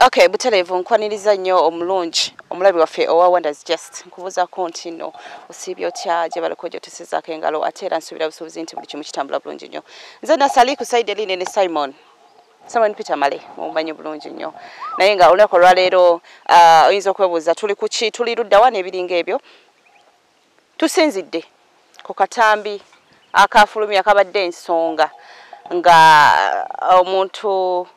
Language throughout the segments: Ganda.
Okay, butereevu nkwaniriza nnyo omulungi omulabi waffe owa Wonders. Just nkubuuzaako nti nno osiibye otya, gye baleko gyotesezaako engalo, ate era nsuubira busuubuzi nti buli kimu kitambula bulungi nnyo. Nze Nasali ku side eri ne Simon Peter Male, mumumanyi bulungi nnyo. Naye nga olunaku olwaleero oyinza okwebuuza tuli ku ki, tuli ludda wa n'ebiringa ebyo. Tusinzidde ku katambi akafulumya akabadde ensonga nga omuntu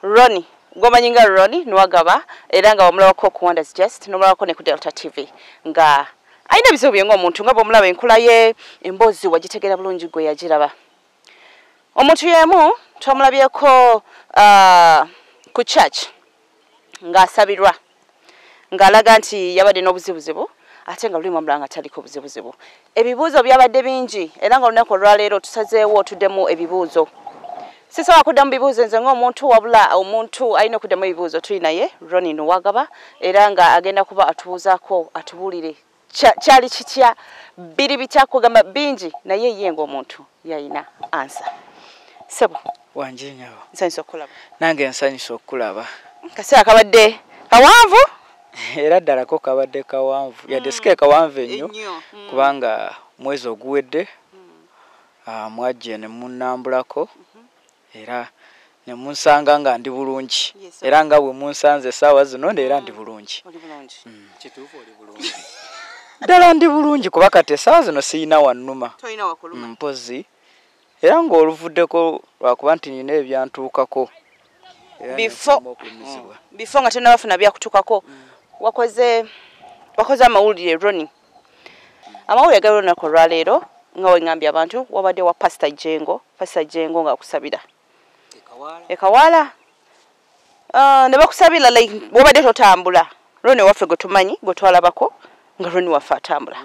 Ronnie gwomanyi nga Ronnie Nuwagaba, era nga wamulabako ku Wonders Just, nomulabako ne ku Delta TV, nga alina ebizibu bye ng'omuntu nga bw'omulaba, enkula ye, emboozi wagitegeera bulungi gwe yagiraba. Omuntu y'emu twamulabyeko ku church ng'asabirwa, ng'alaga nti yabadde n'obuzibuzibu, ate nga luli mwamulaba nga taliko buzibuzibu. Ebibuuzo byabadde bingi, era nga olunaku olwaleero tusazeewo tuddemu ebibuuzo. Sisobola kuddamu bibuuzo nze ng'omuntu, wabula omuntu alina okuddamu ebibuuzo tuli naye Ronnie Nuwagaba, era nga agenda kuba atubuuzaako atubuulire kyali kitya, biri bitya, kugamba bingi, naye ye ng'omuntu yalina answer. Sebo. Wangi nyabo. Nsanyusa okukulaba. Nange nsanyusa okukulaba. Kaseera kabadde kawanvu. Era ddala ko kabadde kawanvu, yadde sike kawanvu ennyo, kubanga mwezi oguwedde mwajje ne munnambulako era ne munsanga nga ndi bulungi, era nga bwe munsanze essaawa zino era ndi bulungi. Oli bulungi. Kituufu oli bulungi? Ddala ndi bulungi, kuba kati essaawa zino siyina wannuma. Tolina wakuluma. Mpozi era ng'oluvuddeko lwakuba nti nina ebyantuukako. Era nenfuna okulumizibwa. Before nga tonnabafuna byakutuukako, wakoze amawulire Ronnie. Amawulire gali olunaku olwaleero nga weŋŋambye abantu, wabadde wa Pastor Jengo, Pastor Jengo ng'akusabira Ekawaala. Ne bakusabira like wabadde totambula. Ronnie waffe gwe tumanyi, gwe twalabako nga Ronnie waffe atambula.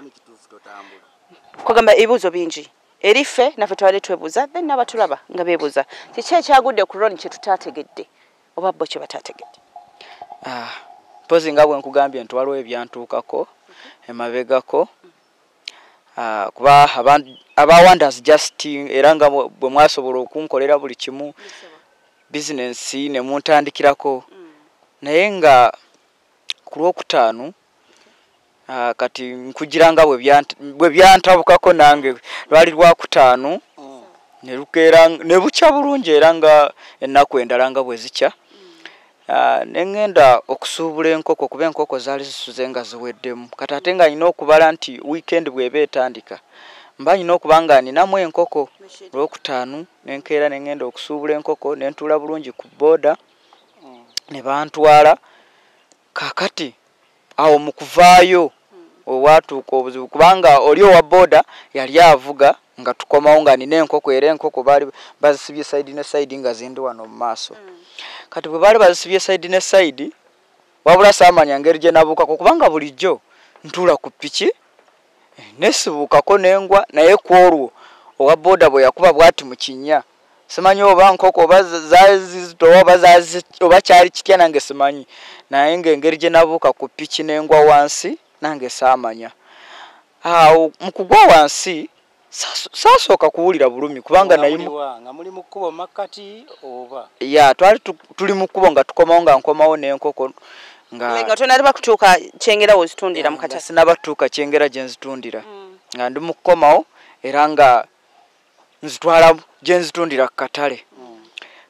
Kugamba ebibuuzo bingi eri ffe, naffe twabadde twebuuza, then n'abatulaba nga beebuuza kiki ekyagudde ku Ronnie kye tutaategedde oba bo kye bataategedde. Mpozi nga bwe nkugambye nti waliwo ebyantuukako emabegako, kuba aba Wonders Just, era nga bwe mwasobola okunkolera buli kimu, bizinensi ne muntandikirako, naye nga ku Lwokutaano, kati nkugira nga bwe byantabukako nange, lwali Lwakutaano ne lukeera ne bukya bulungi, era nga ennaku endala nga bwe zikya, ne ŋŋenda okusuubula enkoko, kuba enkoko zaali zisuze nga ziweddemu. Kati ate nga nina okubala nti weekend bw'eba etandika mba nina okuba nga ninamu enkoko. Lwokutaano ne nkeera ne ŋŋenda okusuubula enkoko, ne ntuula bulungi ku booda ne bantwala. Kaakati awo mu kuvaayo owaatuuka obuzibu, kubanga oli owa booda yali avuga nga tukomawo nga nina enkoko, era enkoko baali bazisibye side ne side nga zindi wano mu maaso. Kati bwe baali bazisibye side ne side, wabula saamanya ngeri gye nabuukako, kubanga bulijjo ntuula ku piki nesibuukako nengwa, naye ku olwo owa booda bwe yakuba bw'ati mu kinnya, simanyi oba nkoko oba zazizitowa oba kyali kitya, nange simanyi, naye ng'engeri gye nabuuka ku piki nengwa wansi nange saamanya. Awo mu kugwa wansi saasooka kuwulira bulumi, kubanga naye nga muli mu kkubo makkati oba? Ya, twali tuli mu kkubo nga tukomawo, nga nkomawo n'enkoko nga Nga tonalaba kutuuka Kyengera w'ozitundira mu katale. Sinabatuuka Kyengera gye nzitundira, nga ndi mu kukomawo era nga nzitwala gye nzitundira ku katale.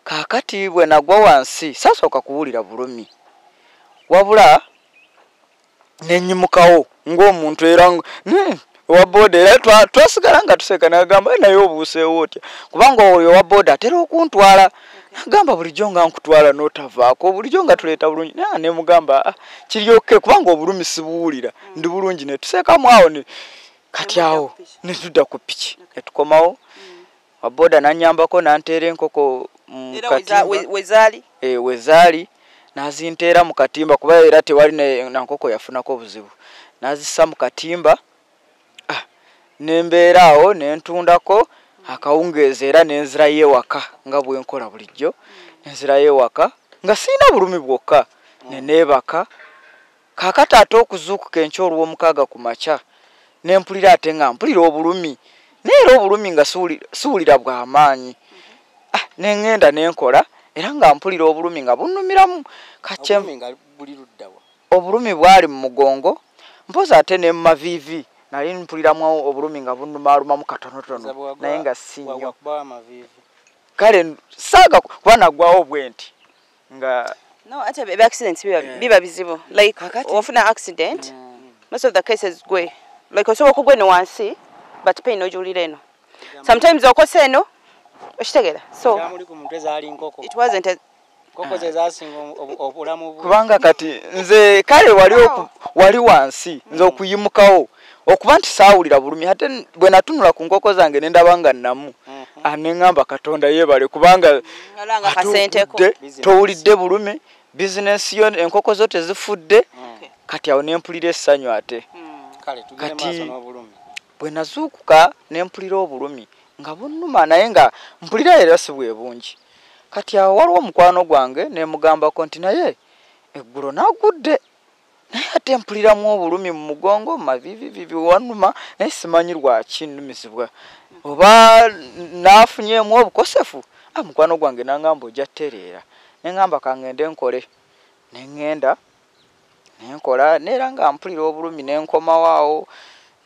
Kaakati bwe nagwa wansi saasooka kuwulira bulumi, wabula ne nnyimukawo ng'omuntu, era owa booda era twasigala nga tuseka, nagamba, "Naye obuuseewo otya?" Kubanga oyo owa booda atera okuntwala, nagamba, "Bulijjo nga nkutwala n'otavaako, bulijjo nga tuleeta bulungi." Naye ne mugamba, "Ah, kiri okay, kubanga obulumi sibuwulira, ndi bulungi." Ne tuseekamu awo ne kati awo ne tudda ku piki ne tukomawo. Wa booda n'annyambako n'anteera enkoko mu katimba. Wezaali? Wezaali, n'azinteera mu katimba, kuba era tewali na nkoko yafunako obuzibu, n'azissa mu katimba. Ne mbeera awo ne ntundako akawungeezi, era ne nzirayo ewaka nga bwe nkola bulijjo, nenzirayo ewaka nga sirina bulumi bwokka, ne neebaka. Kaakati ate okuzuukuka enkya Olwomukaaga ku makya, ne mpulira ate nga mpulira obulumi, naye era obulumi nga siwulira bw'amaanyi. Ne ŋŋenda ne nkola. Era nga mpulira obulumi nga bunnumiramu. Obulumi bwali mu mugongo, mpozi ate ne mu maviivi nali mpuliramu obulumi nga bunnumaalumamu katonotono, naye nga si nnyo. Kale saaga kuba naggwawo bwe nti nga no, ate ebe accidents biba bizibu. Like ofuna accident, most of the cases gwe like osobola okugwa eno wansi but pain ogiwulira eno. Sometimes okosa eno okitegeera. So it wasn't a kubanga kati nze kale wali wansi nze okuyimukawo okuba nti saawulira bulumi, ate bwe natunula ku nkoko zange ne ndaba nga nnamu, ne ŋŋamba Katonda yeebale kubanga towulidde bulumi, bizinensi yo enkoko zo tezifudde. Kati awo ne mpulira essanyu. Ate kati bwe nazuukuka ne mpulira obulumi nga bunnuma, naye nga mpulira era si bwe bungi. Kati awo waliwo omukwano gwange ne mugambako nti naye eggulo nagudde, naye ate mpuliramu obulumi mu mugongo, mu maviivivivi wannuma, naye simanyi lwaki nnumizibwa oba naafunyeemu obukosefu. Mukwano gwange nangamba ojja ttereera. Ne ŋŋamba kangende nkole, ne ŋŋenda ne nkola, neera nga mpulira obulumi, ne nkomawo awo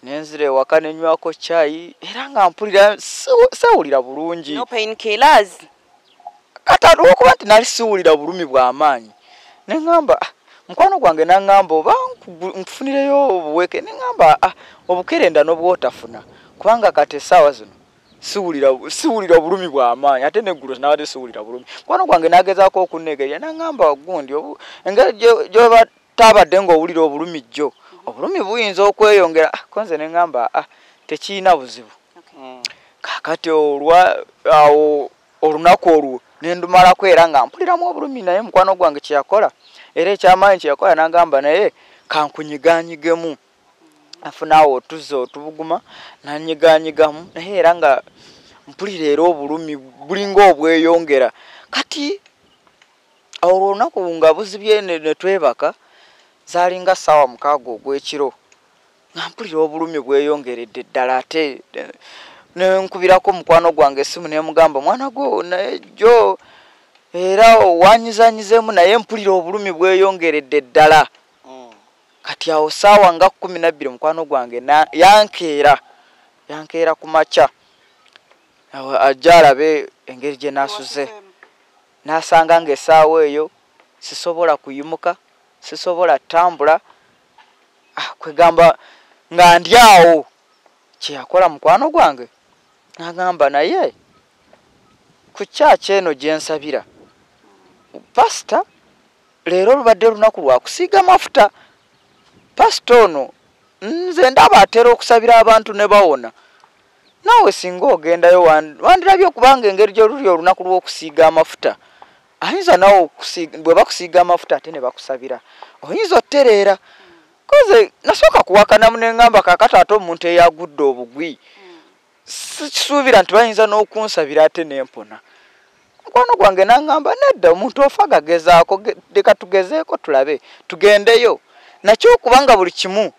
ne nzira ewaka ne nywako caayi, era nga mpulira sewulira bulungi. No pain killers. Kati olwokuba nti nali siwulira bulumi bw'amaanyi, ne ŋŋamba, mukwano gwange naŋŋamba oba nkufunireyo obuweke, ne ŋŋamba obukerenda n'obwotafuna, kubanga kati essaawa zino siwulira bulumi bw'amaanyi, ate neggulo nabadde siwulira bulumi. Mukwano gwange n'agezaako okunneegerera, naŋŋamba gundi engeri gyoba taabadde ng'owulira obulumi jjo, obulumi buyinza okweyongera. Ko nze ne ŋŋamba tekirina buzibu. Kaakati olwa awo olunaku olwo ne ndumalako era nga mpuliramu obulumi, naye mukwano gwange kyeyakola era ekyamaanyi kyeyakola, n'agamba naye kankunyiganyigemu, afuna awo otuzzi otubuguma nanyiganyigamu, naye era nga mpulira era obulumi bulinga obweyongera. Kati olwo olunaku nga buzibye ne twebaka, zaalinga 6:00 ogw'ekiro, nga mpulira obulumi bweyongeredde ddala. Ate nenkubirako mukwano gwange essimu nemugamba, mwana gwo naye jjo era wanyizanyizeemu, naye mpulira obulumi bweyongeredde ddala. Kati awo 12:00 mukwano gwange yankeera ku makya ajja alabe engeri gye naasuze, n'asanga ng'essaawa eyo sisobola kuyimuka, sisobola ttambula, kwegamba nga ndi awo. Kyeyakola mukwano gwange n'agamba naye ku kyaki eno gye nsabira, pasita leero lubadde lunaku lwa kusiiga mafuta, pasita ono nze ndaba atera okusabira abantu ne bawona, naawe singa ogendayo wandirabye, okubanga engeri gyoluli olunaku lw'okusiiga amafuta, ayinza naawe bwe bakusiiga amafuta ate ne bakusabira oyinza otereera. Koze nasooka kuwakanamu neŋŋamba kaakati ate omuntu eyagudde obugwi sikisuubira nti bayinza n'okunsabira ate nempona. Mukwano gwange naŋŋamba nedda, omuntu ofa gagezaako, leka tugezeeko tulabe, tugendeyo nakyo, kubanga buli kimu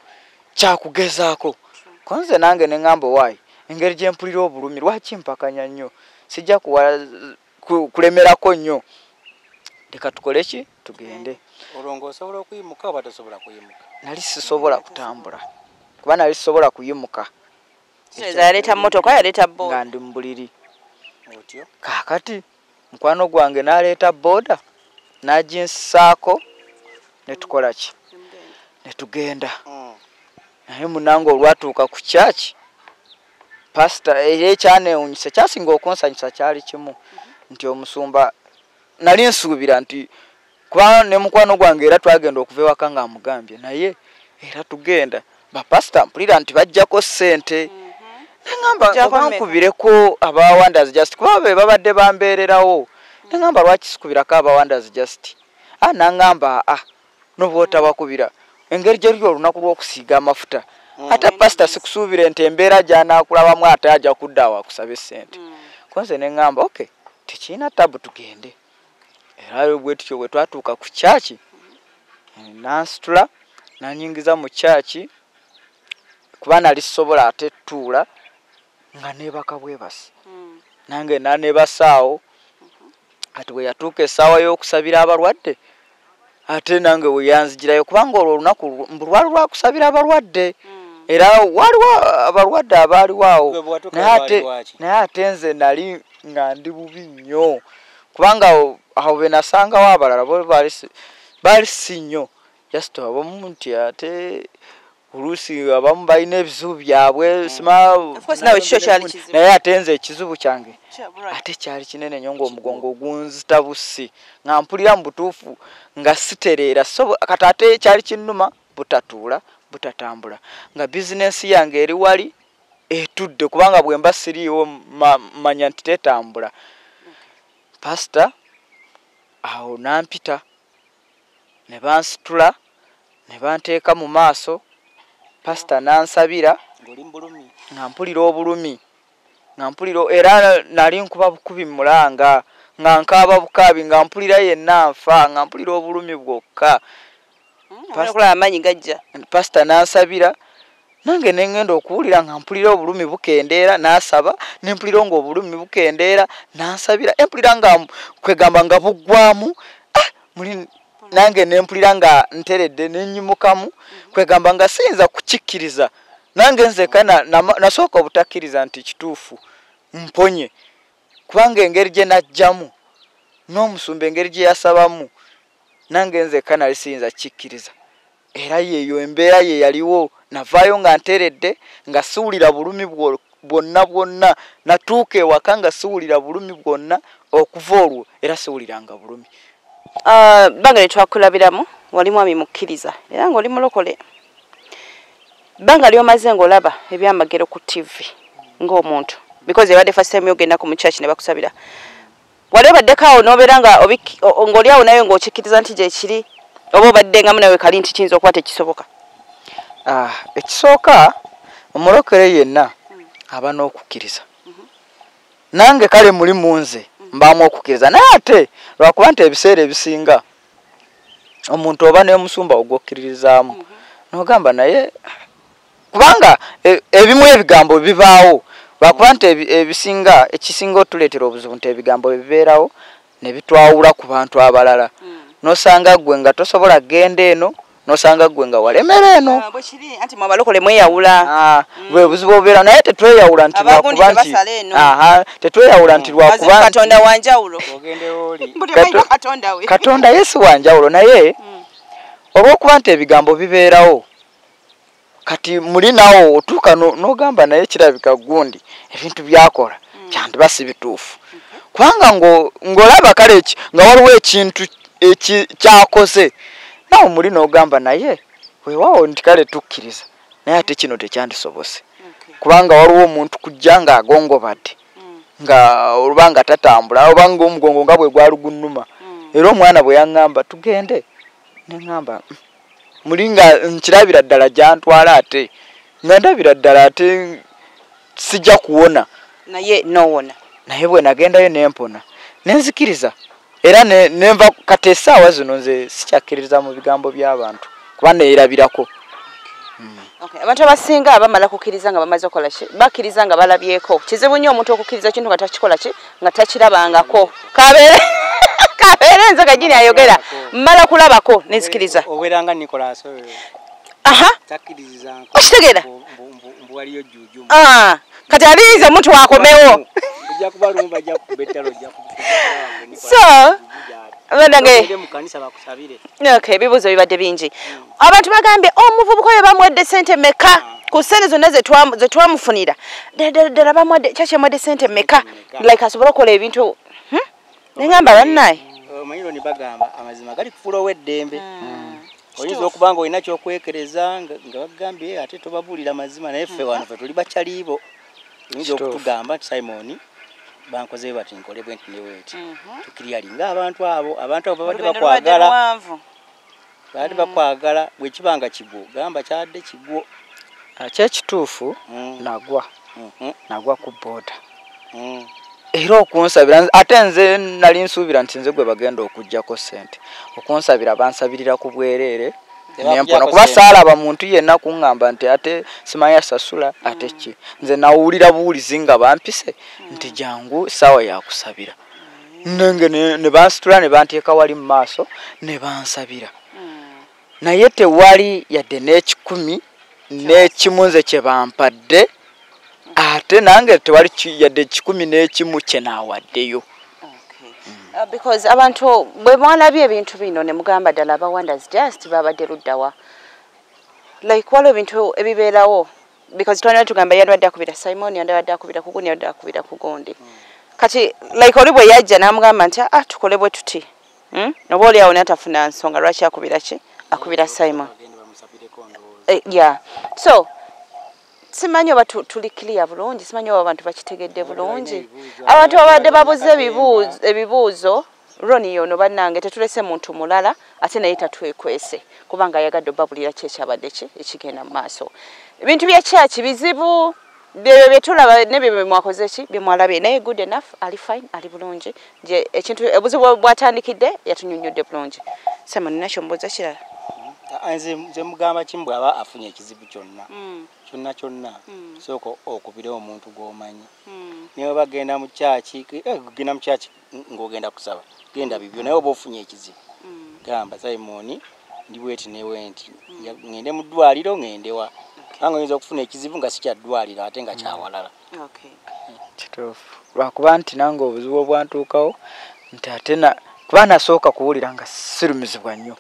kyakugezaako. Konze nange neŋŋamba owaayi engeri gye mpulira obulumi lwaki mpakanya nnyo, sijja kulemerako nnyo, leka tukole ki, tugende. Olwo ng'osobola okuyimuka oba tosobola kuyimuka? Nali sisobola kutambula kuba nali sisobola kuyimuka. Yaleeta mmotoka, yaleeta boda? Nga ndi mu buliri. Otyo. Kaakati mukwano gwange n'aleeta booda n'aginsaako ne tukola ki, ne tugenda. Naye munange olwatuuka ku kyaki, pasita era ekyanewunyisa kyasinga okunsanyusa kyali kimu nti omusumba nali nsuubira nti kuba ne mukwano gwange era twagenda okuva ewaka nga amugambye naye era tugenda, bapasita mpulira nti bajjako ssente, neŋamba Bajjako oba mmeka? nkubireko aba Wonders Just kuba be babadde bambeererawo, neŋamba lwaki sikubirako aba Wonders Just, naŋŋamba nobwotabakubira engeri gye luli olunaku lw'okusiiga amafuta, ate pasita sikusuubire nti embeera gy'anaakulabamu ate ajja kudda awo akusaba essente. Konze neŋŋamba okay, tekirina tabu, tugende. Era bwe tutyo bwe twatuuka ku kyaki, nansitula nanyingiza mu kyaki kuba nali sisobola ate tuula nga neebaka bwebasi, nange nanebasaawo. Ati bwe yatuuka essaawa y'okusabira abalwadde, ate nange we yanzigirayo, kubanga olwo olunaku mbu lwali lwakusabira abalwadde. Era waliwo abalwadde abaaliwo awo, naye ate nze nali nga ndi bubi nnyo, kubanga awo be nasangawo abalala bo baali si nnyo, just abamu nti ate oluusi abamu balina ebizibu byabwe, naye ate nze ekizibu kyange ate kyali kinene nnyo, ng'omugongo gunzita busi, nga mpulira mu butuufu nga sitereera. So kati ate kyali kinnuma butatuula, butatambula, nga bizinensi yange eri wali etudde, kubanga bwe mba siriiwo manya nti tetambula. Pasita awo nampita ne bansitula ne banteeka mu maaso. Pasita nansabira nga mpulira obulumi, nga mpulira, era nali nkuba bukubi mulanga, nga nkaaba bukaabi, nga mpulira yenna nfa, nga mpulira obulumi bwokka. Pasita nansabira, nange ne ngenda okuwulira nga mpulira obulumi bukendeera, nasaba ne mpulira ng'obulumi bukendeera, nansabira, empulira nga kwegamba nga buggwamu, muli nange ne mpulira nga nteredde ne nnyimukamu, kwegamba nga siyinza kukikkiriza. Nange nzeka nasooka obutakkiriza nti kituufu mponye, kubanga engeri gye najjamu n'omusumba engeri gye yasabamu, nange nzeka nali siyinza kukikkiriza. Era yeeyo embeera ye yaliwo, navaayo nga nteredde, nga siwulira bulumi bwonna bwonna, natuuka ewaka nga siwulira bulumi bwonna, okuva olwo era siwuliranga bulumi. Bbanga lye twakulabiramu wali mwami mukkiriza era ng'oli mulokole. Bbanga ly'omaze ng'olaba ebyamagero ku TV ng'omuntu, because ebadde first time ogenda ku mu church ne bakusabira, wali obaddeko awo n'obeera nga ng'oli awo nawe ng'okikkiriza nti gye kiri, oba obaddengamu nawe kali nti kiyinza okuba tekisoboka? Ekisooka omulokole yenna aba n'okukkiriza. Nange kale muli mu nze mbaamu okukkiriza, naye ate lwakuba nti ebiseera ebisinga omuntu oba n'omusumba ogw'okkiririzaamu n'ogamba naye, kubanga ebimu ebigambo bibaawo, lwakuba nti ebisinga ekisinga otuleetera obuzibu nti ebigambo bibeerawo ne bitwawula ku bantu abalala. N'osanga ggwe nga tosobola kugenda eno, n'osanga ggwe nga walemera eno. Anti mwe abalokole mweyawula. Bwe buzibu obubeera, naye tetweyawula nti lwakuba nti tetweyawula nti lwakuba Katonda wanjawulo. Katonda Yesu wanjawulo, naye olw'okuba nti ebigambo bibeerawo, kati muli nawo otuuka n'ogamba naye kirabika gundi ebintu byakola kyandiba si bituufu, kubanga ng'olaba kale nga waliwo ekintu kyakoze, nawe muli n'ogamba naye weewaawo nti kale tukkiriza, naye ate kino tekyandisobose, kubanga waliwo omuntu kujja ng'agongobadde, nga oba nga tatambula, oba ng'omugongo nga bwe gwali gunnuma. Era omwana bwe yaŋŋamba tugende, ne ŋŋamba muli nga nkirabira ddala gyantwala, ate nga ndabira ddala ate sijja kuwona, naye n'owona. Naye bwe nagendayo ne mpona ne nzikiriza, era nenva kati essaawa zino nze sikyakkiririza mu bigambo by'abantu, kuba neerabirako. Abantu abasinga bamala kukkiriza nga bamaze okukola ki, bakkiriza nga balabyeko. Kizibu nnyo omuntu okukkiriza kintu nga takikola ki, nga takirabangako. Kabeere nze gajini ayogera, mmala kulabako nenzikiriza. Obeera nga Nicholas oyo. Aha. Takkiriza. Okitegeera? Mbu waliyo juju. Kati alinze omuntu wakomewo. Ojja kubalumba, ojja kukuba ettalo, ojja kukuba. So, banange mu kanisa bakusabire. Okay, ebibuuzo bibadde bingi. Abantu bagambye omuvubuka oyo bamuwadde ssente mmeka? Ku ssente zonna ze twamufunira. Ddala ddala bamuwadde, church yamuwadde ssente mmeka? Like asobole okukola ebintu. Ne ngamba bannaye. Omanyiro ne bagamba amazima gali kufuula ow'eddembe. Oyinza okuba nga olina ky'okwekereza nga bagambye ate tobabuulira mazima, naye ffe wano ffe tuli bakyaliibo. Oyinza okutugamba nti Simon bankoze bati nkole bwe nti ne bweti. Tukiryalinga abantu abo, abantu abo babadde bakwagala. Babadde bakwagala, bwe kiba nga kigwo, gamba kyadde kigwo. Kyekituufu nagwa. Nagwa ku boda. Era okunsabira, ate nze nali nsuubira nti nze gwe bagenda okuggyako ssente. Okunsabira bansabirira ku bwereere, nempona, kuba saalaba muntu yenna kuŋŋamba nti ate simanya sasula ate ki. Nze nawulira buwulizi nga bampise nti jangu ssaawa yakusabira. Nange ne bansitula ne banteeka wali mu maaso ne bansabira. Naye tewali yadde n'ekikumi n'ekimu nze kye bampadde, ate nange tewali yadde 11 kye naawaddeyo. Because abantu bwe mwalabye ebintu bino ne mugamba ddala aba Wonders Just babadde luddawa, like waliwo ebintu ebibeerawo, because twalina tugamba yandibadde akubira Simon, yandibadde akubira ku gundi, yandibadde akubira ku gundi. Kati like oli bwe yajja n'amugamba nti tukole bwe tuti, oba oli awo n'atafuna nsonga lwaki akubira ki, akubira Simon. Yeah, so simanyi oba tuli clear bulungi, simanyi oba abantu bakitegedde bulungi. Abantu babadde babuze ebibuuzo Ronnie yono bannange tetulese muntu mulala ate naye tatwekwese kubanga ayagadde obabulira ki ekyabadde ki ekigenda mu maaso. Ebintu bya church bizibu, byebyo bye tulaba nebyo bye mwakoze ki bye mwalabye, naye good enough, ali fine, ali bulungi. Nje ekintu obuzibu bwatandikidde yatunyonnyodde bulungi. Simon nakyo mbuuza kirala. Nze mugamba kimu bw'aba afunye ekizibu kyonna kyonna kyonna, sooka okubire omuntu gw'omanyi. Naye oba genda mu kyaki, genda mu kyaki ng'ogenda kusaba, genda bibyo, naye oba ofunye ekizibu gamba Simon ndi bweti newe nti ngende mu ddwaliro ngende wa, kubanga oyinza okufuna ekizibu nga si kya ddwaliro ate nga kyawalala. Kituufu, lwakuba nti nange obuzibu obwantuukawo nti ate kuba nasooka kuwulira nga sirumizibwa nnyo.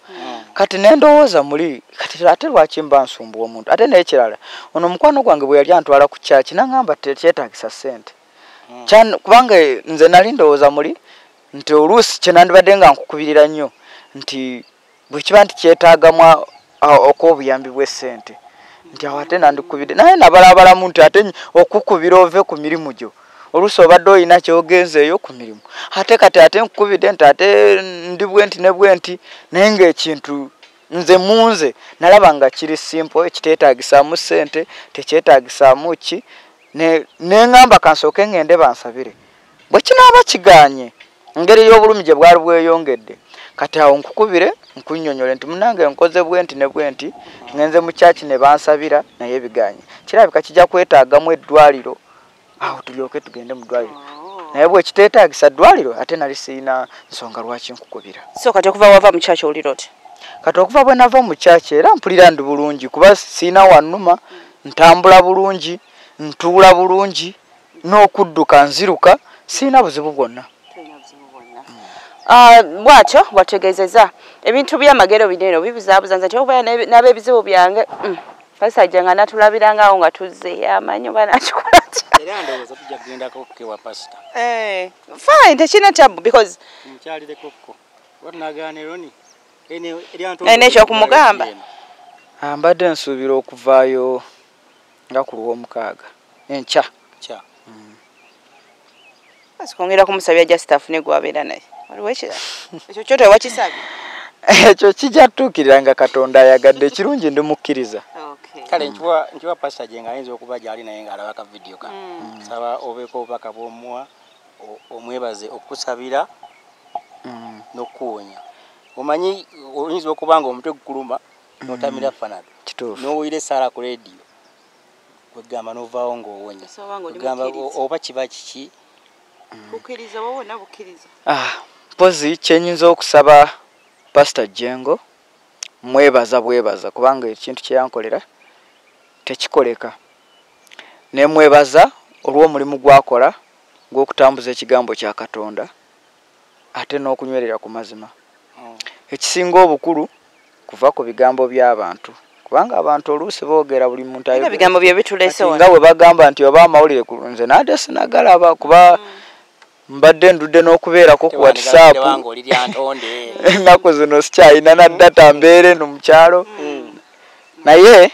Kati ne ndowooza muli kati ate lwaki mba nsumbuwa omuntu. Ate n'ekirala ono mukwano gwange bwe yali antwala ku kyaki n'aŋŋamba tekyetaagisa ssente, kubanga nze nali ndowooza muli nti oluusi kye nandibadde nga nkukubirira nnyo nti bwe kiba nti kyetaagamu okw'obuyambi bw'essente nti awo ate nandikubidde, naye nabalabalamu nti ate okukubira ove ku mirimu gyo, oluusi obadde olina kyogenzeeyo ku mirimu, ate kati ate nkukubidde nti ate ndi bwe nti ne bwe nti, naye ng'ekintu nze munze nalaba nga kiri simple, ekiteetaagisaamu ssente, tekyetaagisaamu ki, ne ŋŋamba kansooke ŋŋende bansabire. Bwe kinaaba kigaanye engeri y'obulumi gye bwali bweyongedde, kati awo nkukubire nkunnyonnyole nti munnange nkoze bwe nti ne bwe nti, ŋŋenze mu kyaki ne bansabira naye biganye, kirabika kijja kwetaagamu eddwaliro, awo tulyoke tugende mu ddwaliro. Naye bwe kiteetaagisa ddwaliro ate nali sirina nsonga lwaki nkukubira. So kati okuva wava mu kyaki owulira otya? Kati okuva bwe nava mu kyaki era mpulira ndi bulungi, kuba sirina wannuma, ntambula bulungi, ntuula bulungi, n'okudduka nziruka, sirina buzibu bwonna. Bwatyo bwategeezezza ebintu by'amagero bino bibuzaabuza nze teoba n'abeebizibu byange pasajja nga natulabiranga awo nga tuzze amanyi oba nakikola atya. Era ndowooza tujja kugendako kewa pasita. Fine, tekirina tabu because mukyalireko ko oba tunagaana Ronnie ekyokumugamba. Mbadde nsuubira okuvaayo nga ku Lwomukaaga enkya. Kwongera kumusabya just afune gwabeera naye. Waliwo ekirala ekyo kyo tewakisabye? Ekyo kijja kutuukirira nga Katonda ayagadde, ekirungi ndi mukkiriza. Kale nkiwa pasita gye nga ayinza okuba gy'ali naye ng'alaba ka vidiyo kano, nsaba obeeko obubaka bw'omuwa omwebaze okukusabira n'okukuwonya. Omanyi oyinza okuba nga omutwe gukuluma n'otamira Panadol, n'owulira essaala ku leediyo kwegamba n'ovaawo ng'owonya, kwegamba oba kiba kiki. Kukkiriza wawona bukkiriza. Mpozi kyenyinza okusaba Pasita Jengo mwebaza bwebaza kubanga ekintu kye yankolera tekikoleka, ne mwebaza olw'omulimu gwakola gw'okutambuza ekigambo kya Katonda ate n'okunywerera ku mazima. Ekisinga obukulu kuva ku bigambo by'abantu, kubanga abantu oluusi boogera buli muntu ayogera ebigambo bye bitulese nga bwe bagamba nti oba amawulire nze nadde sinagalaba kuba mbadde ndudde n'okubeerako ku WhatsApp ennaku zino sikyalina na data mbeere eno mu kyalo, naye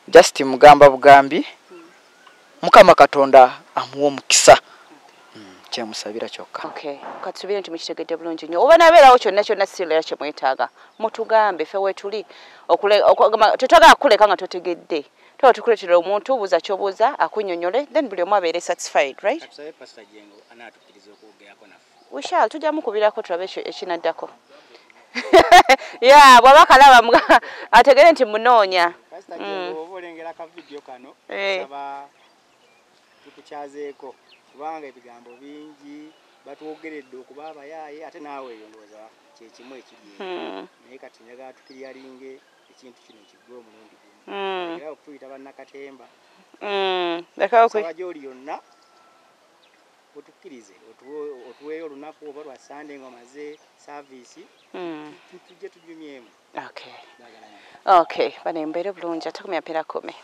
just mugamba bugambi Mukama Katonda amuwa omukisa, kyemusabira kyokka. Katusubire nti mukitegedde bulungi nnyo. Oba nabeerawo kyonna kyonna sirera kye mwetaaga mutugambe, ffe weetuli tetwagala kukuleka nga totegedde, tuba tukuleetera omuntu buuza ky'obuuza akunnyonnyole, then buli omu abeere satisfied, right? We shall tujja mukubirako tulabe ekinaddako. Yeah, bw'aba kalaba ategere nti munoonya. Pasita Jengo oba olengera ka vidiyo kano, nsaba tukukyazeeko kubanga ebigambo bingi Batwogeredde okuba abayaaye, ate naawe eyo ndowooza kyekimu ekiri eyo. Naye kati njagala tukiryalinge ekintu kino kiggwe omulundi gumu. Era okutuyita bannakatemba. Leka Saba gy'oli yonna otukkirize, otuweeyo olunaku oba lwa Sande nga omaze service, tujje tunyumyemu. Okay. Njagala nnyo. Okay, bane, mbeere bulungi, ate kumya mpeera kome.